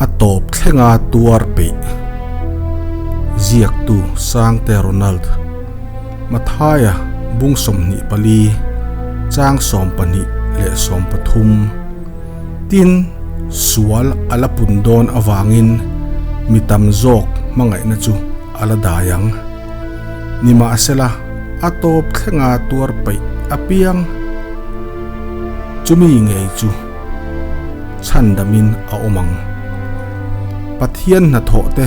A tawp thlenga tuar peih. Ziaktu Sangte Ronald Mathaia bung 24 chang 12 leh 13 Tin, sual a la pun dawn avangin mi tam zawk hmangaihna chu a la dai ang. Nimahsela, a tawp thlenga tuar peih apiang chumi ngei chu chhandamin a awm ang. Pathian hnathawh te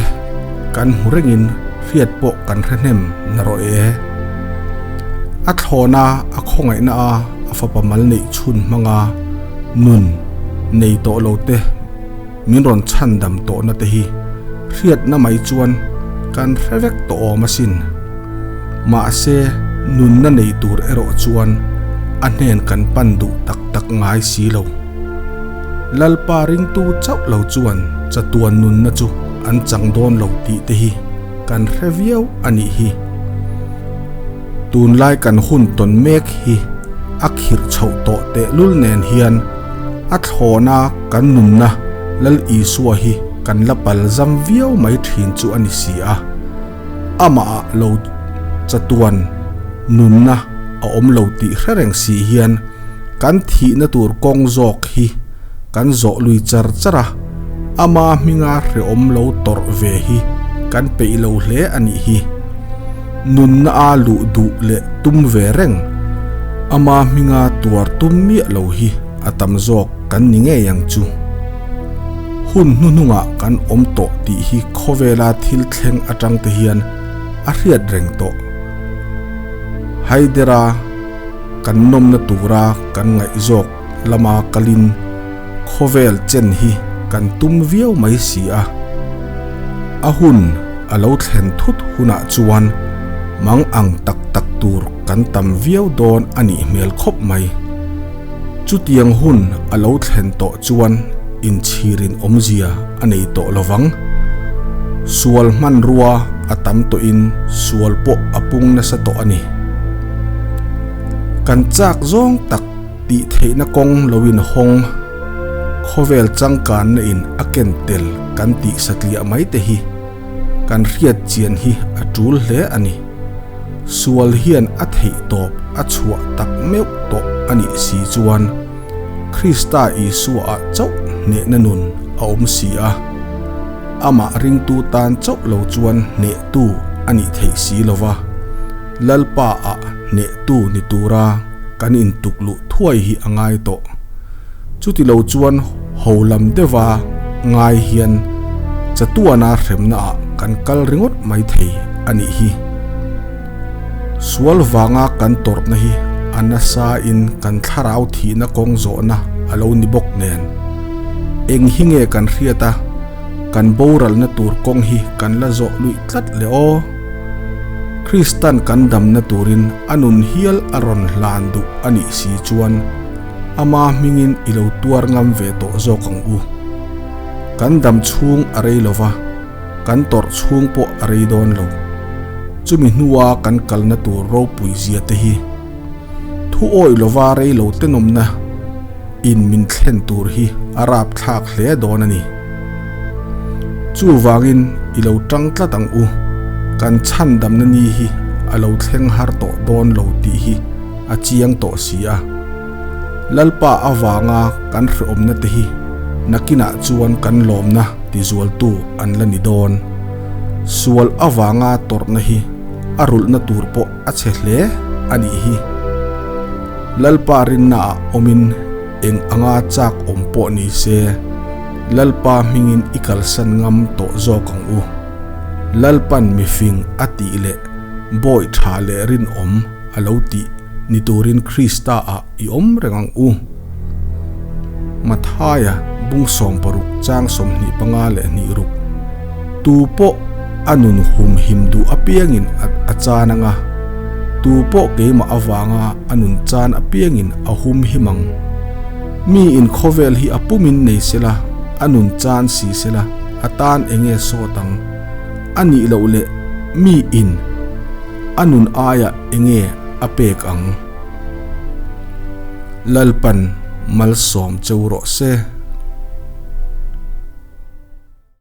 kan hmu rengin hriat pawh kan hre hnem na rawh e. A thlawna a khawngaihna a a fapa mal neih chhun hmanga nun nei tawh lo te min rawn chhandam tawhna te hi hriatna mai chuan kan hre vek tawh awm asin. Mahse, nunna nei tur erawh chuan a hnen kan pan duh tak tak ngai si lo. Lalpa ringtu chauh lo chuan chatuan nunna chu an chang dawn lo tih te hi kan hre viau a nih hi. Tunlai kan hun tawn mek hi a khirh chhoh tawh tehlul nen hian a thlawna kan nunna Lal Isua hi kan la pal zam viau mai thin chu a ni si a. Amah ah lo chatuan nunna a awm lo tih hre reng si hian kan thihna tur kawng zawk hi kan zawh lui char char a, ama hminga hrehawm lo tawrh ve hi kan peih lo hle a nih hi. Nunna a luh duh leh tum ve reng, ama hminga tuar tum miah lo hi a tam zawk kan ni ngei ang chu. Hun hnuhnungah kan awm tawh tih hi khawvela thil thleng atang te hian a hriat reng tawh. Haidera kan nawmna tura kan ngaihzawk lama kalin khawvel chen hi kan tum viau mai si a. A hun a lo thlen thut hunah chuan mang ang tak tak tur kan tam viau dawn a nih hmel khawp mai. Chutiang hun a lo thlen tawh chuan inchhirin awmzia a nei tawh lo vang. Sual hmanrua a tam tawhin sual pawh a pung nasa tawh a ni. Kan chak zawng tak tih theihna kawng lo inhawng, khawvel changkanna in a ken tel kan tih satliah mai te hi kan hriat chian hi a tul hle a ni. Sual hian a theih tawp a chhuah tak meuh tawh a nih si chuan Krista Isua ah chauh hnehna nun a awm si a, amah ringtu tan chauh lo chuan hnehtu a nih theih si lo va, Lalpa ah hnehtu ni tura kan intuk luh thuai hi a ngai tawh. Chuti lo chuan ho lam deuha ngai hian chatuana hremna ah kan kal ringawt mai thei a nih hi. Sual vanga kan tawrhna hi a nasa in kan thlarau thihna kawng zawhna a lo ni bawk nen. Eng hi nge kan hriat a, kan boralna tur kawng hi kan la zawh luih tlat le aw. Kristan kan damna turin a nun hial a rawn hlan duh a nih si chuan, Ama hmingin i lo tuar ngam ve tawh zawk ang u. Kan dam chhung a rei lo va, kan tawrh chhung pawh a rei dawn lo. Chumi hnua kan kalna tur ropui zia te hi thu awih lova rei lo tenawmna in min thlen tur hi a rapthlak hle dawn a ni. Chuvangin i lo tang tlat ang u, kan chhandamna ni hi a lo thleng har tawh dawn lo tih hi a chiang tawh si a. Lalpa avanga kan hrehawmna te hi nakinah chuan kan lawmna tizualtu an la ni dawn. Sual avanga tawrhna hi a rulhna tur pawh a chhe hle a nih hi. Lalpa rinnaah awmin eng anga chak awm pawh ni se, Lalpa hmingin i kalsan ngam tawh zawk ang u. Lalpan mifing a tih leh bawi tha leh rinawm a lo tih ni turin Krista ah i awm reng ang u. Mathaia bung 60 chang 25 leh hnih ruk Tu pawh a nun hum him duh apiangin a chan ang a, tu pawh keimah avanga a nun chan apiangin a hum him ang. Mi in khawvel hi a pumin nei sela, a nun chan si sela, a tan enge sawt ang? A nih loh leh mi in A nun aiah enge a pek ang? Lalpan malsawm cheu rawh se.